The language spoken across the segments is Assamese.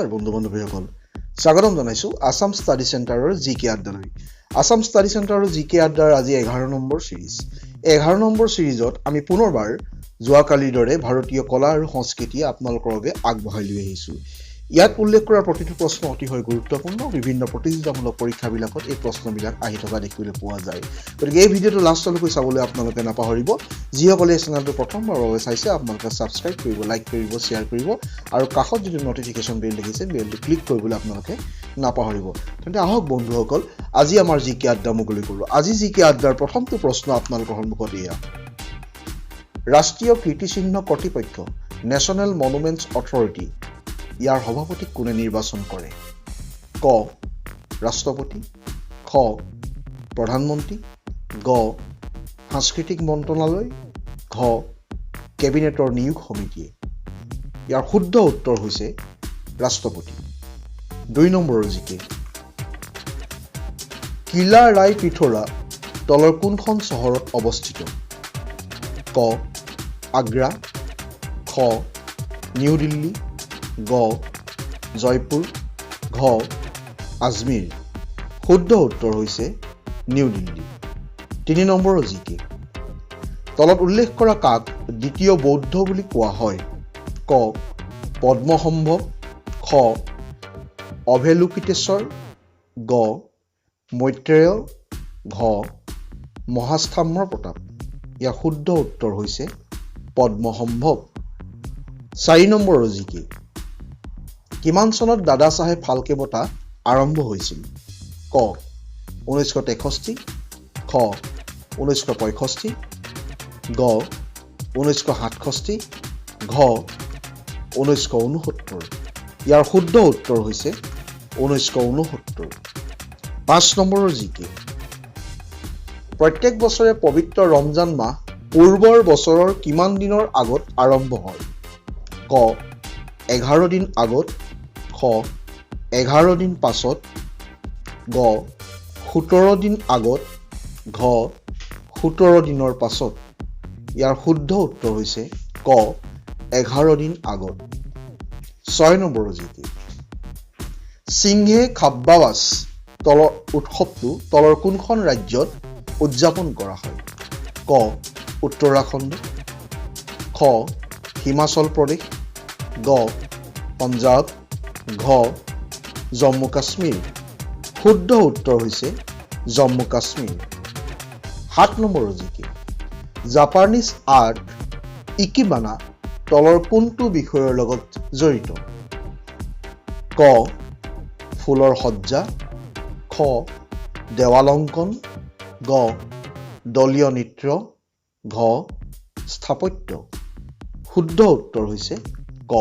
নমস্কাৰ বন্ধু বান্ধৱীসকল, স্বাগতম জনাইছোঁ আছাম ষ্টাডি চেণ্টাৰৰ জি কে আড্ডালৈ। আছাম ষ্টাডি চেণ্টাৰৰ জি কে আড্ডাৰ আজি 11 নম্বৰ ছিৰিজ। 11 নম্বৰ ছিৰিজত আমি পুনৰবাৰ যোৱাকালিৰ দৰে ভাৰতীয় কলা আৰু সংস্কৃতি আপোনালোকৰ বাবে আগবঢ়াই লৈ আহিছোঁ। ইয়াত উল্লেখ কৰা প্ৰতিটো প্ৰশ্ন অতিশয় গুৰুত্বপূৰ্ণ। বিভিন্ন প্ৰতিযোগিতামূলক পৰীক্ষাবিলাকত এই প্ৰশ্নবিলাক আহি থকা দেখিবলৈ পোৱা যায়। গতিকে এই ভিডিঅ'টো লাষ্টলৈকে চাবলৈ আপোনালোকে নাপাহৰিব। যিসকলে এই চেনেলটো প্ৰথমবাৰৰ বাবে চাইছে, আপোনালোকে ছাবস্ক্ৰাইব কৰিব, লাইক কৰিব, শ্বেয়াৰ কৰিব আৰু কাষত যিটো নটিফিকেশ্যন বেল দেখিছে, বেলটো ক্লিক কৰিবলৈ আপোনালোকে নাপাহৰিব। তেন্তে আহক বন্ধুসকল, আজি আমাৰ জি কে আড্ডা মুকলি কৰোঁ। আজি জি কে আড্ডাৰ প্ৰথমটো প্ৰশ্ন আপোনালোকৰ সন্মুখত এয়া: ৰাষ্ট্ৰীয় কীৰ্তিচিহ্ন কৰ্তৃপক্ষ, নেশ্যনেল মনুমেণ্টছ অথৰিটি, ইয়াৰ সভাপতিক কোনে নিৰ্বাচন কৰে? ক ৰাষ্ট্ৰপতি, খ প্ৰধানমন্ত্ৰী, গ সাংস্কৃতিক মন্ত্ৰণালয়, ঘ কেবিনেটৰ নিয়োগ সমিতিয়ে। ইয়াৰ শুদ্ধ উত্তৰ হৈছে ৰাষ্ট্ৰপতি। 2 নম্বৰৰ জিকে: কিলা ৰায় পিথোৰা তলৰ কোনখন চহৰত অৱস্থিত? ক আগ্ৰা, খ নিউ দিল্লী, গ জয়পুৰ, ঘ আজমীৰ। শুদ্ধ উত্তৰ হৈছে নিউ দিল্লী। 3 নম্বৰৰ জিকে: তলত উল্লেখ কৰা কাক দ্বিতীয় বৌদ্ধ বুলি কোৱা হয়? ক পদ্মসম্ভৱ, খ অভেলোকিতেশ্বৰ, গ মৈত্ৰেয়, ঘ মহাস্থাম্ৰ প্ৰতাপ। ইয়াৰ শুদ্ধ উত্তৰ হৈছে পদ্মসম্ভৱ। 4 নম্বৰৰ জিকে: কিমান চনত দাদা চাহেব ফাল্কে বঁটা আৰম্ভ হৈছিল? ক 1963, খ 1965, গ 1967, ঘ 1969। ইয়াৰ শুদ্ধ উত্তৰ হৈছে 1969। 5 নম্বৰৰ জিকে: প্ৰত্যেক বছৰে পবিত্ৰ ৰমজান মাহ পূৰ্বৰ বছৰৰ কিমান দিনৰ আগত আৰম্ভ হয়? ক 11 দিন আগত, খ 11 দিন পাছত, গ 17 দিন আগত, ঘ 17 দিনৰ পাছত। ইয়াৰ শুদ্ধ উত্তৰ হৈছে ক 11 দিন আগত। 6 নম্বৰৰ জিকে: সিংহে খাব্বাৱাছ তলৰ উৎসৱটো তলৰ কোনখন ৰাজ্যত উদযাপন কৰা হয়? ক উত্তৰাখণ্ড, খ হিমাচল প্ৰদেশ, গ পঞ্জাৱ, ঘ জম্মু কাশ্মীৰ। শুদ্ধ উত্তৰ হৈছে জম্মু কাশ্মীৰ। 7 নম্বৰৰ জিকে: জাপানীজ আৰ্ট ইকিবানা তলৰ কোনটো বিষয়ৰ লগত জড়িত? ক ফুলৰ সজ্জা, খ দেৱাল অংকন, গ দলীয় নৃত্য, ঘ স্থাপত্য। শুদ্ধ উত্তৰ হৈছে ক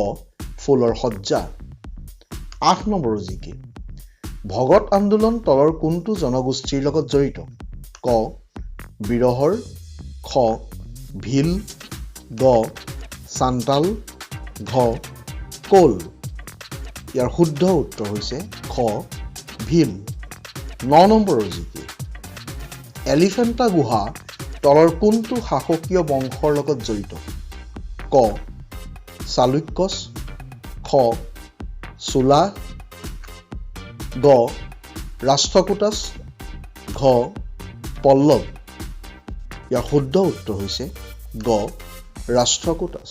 ফুলৰ সজ্জা। 8 নম্বৰৰ জিকে: ভগত আন্দোলন তলৰ কোনটো জনগোষ্ঠীৰ লগত জড়িত? ক বিৰহৰ, খ ভিল, গ চান্তাল, ঘ কোল। ইয়াৰ শুদ্ধ উত্তৰ হৈছে খ ভিল। 9 নম্বৰৰ জিকে: এলিফেণ্টা গুহা তলৰ কোনটো শাসকীয় বংশৰ লগত জড়িত? ক চালুক্যছ, খ চোলা, গ ৰাষ্ট্ৰকূটাছ, ঘ পল্লৱ। ইয়াৰ শুদ্ধ উত্তৰ হৈছে গ ৰাষ্ট্ৰকূটাছ।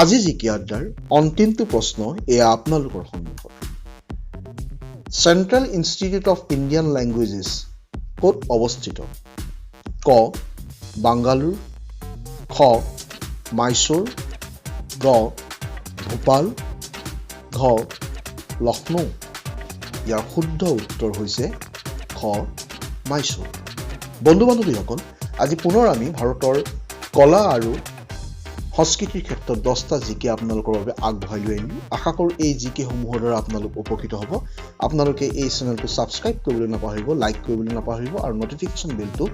আজি জিকে আড্ডাৰ অন্তিমটো প্ৰশ্ন এয়া আপোনালোকৰ সন্মুখত: Central Institute of Indian Languages ক'ত অৱস্থিত? ক বাংগালোৰ, খ মাইচুৰ, গ ভূপাল, ঘ লক্ষ্ণৌ। ইয়াৰ শুদ্ধ উত্তৰ হৈছে খ মাইচুৰ। বন্ধু বান্ধৱীসকল, আজি পুনৰ আমি ভাৰতৰ কলা আৰু সংস্কৃতিৰ ক্ষেত্ৰত 10টা জিকে আপোনালোকৰ বাবে আগবঢ়াই লৈ আনিলোঁ। আশা কৰোঁ এই জি কেসমূহৰ দ্বাৰা আপোনালোক উপকৃত হ'ব। আপোনালোকে এই চেনেলটো ছাবস্ক্ৰাইব কৰিবলৈ নাপাহৰিব, লাইক কৰিবলৈ নাপাহৰিব আৰু নটিফিকেশ্যন বেলটো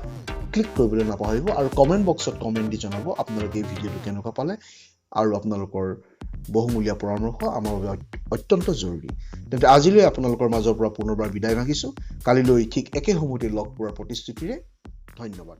ক্লিক কৰিবলৈ নাপাহৰিব আৰু কমেণ্ট বক্সত কমেণ্ট দি জনাব আপোনালোকে এই ভিডিঅ'টো কেনেকুৱা পালে আৰু আপোনালোকৰ বহুমূলীয়া পৰামৰ্শ আমাৰ বাবে অত্যন্ত জৰুৰী। তেন্তে আজিলৈ আপোনালোকৰ মাজৰ পৰা পুনৰবাৰ বিদায় মাগিছোঁ। কালিলৈ ঠিক একে সময়তে লগ পোৱাৰ প্ৰতিশ্ৰুতিৰে ধন্যবাদ।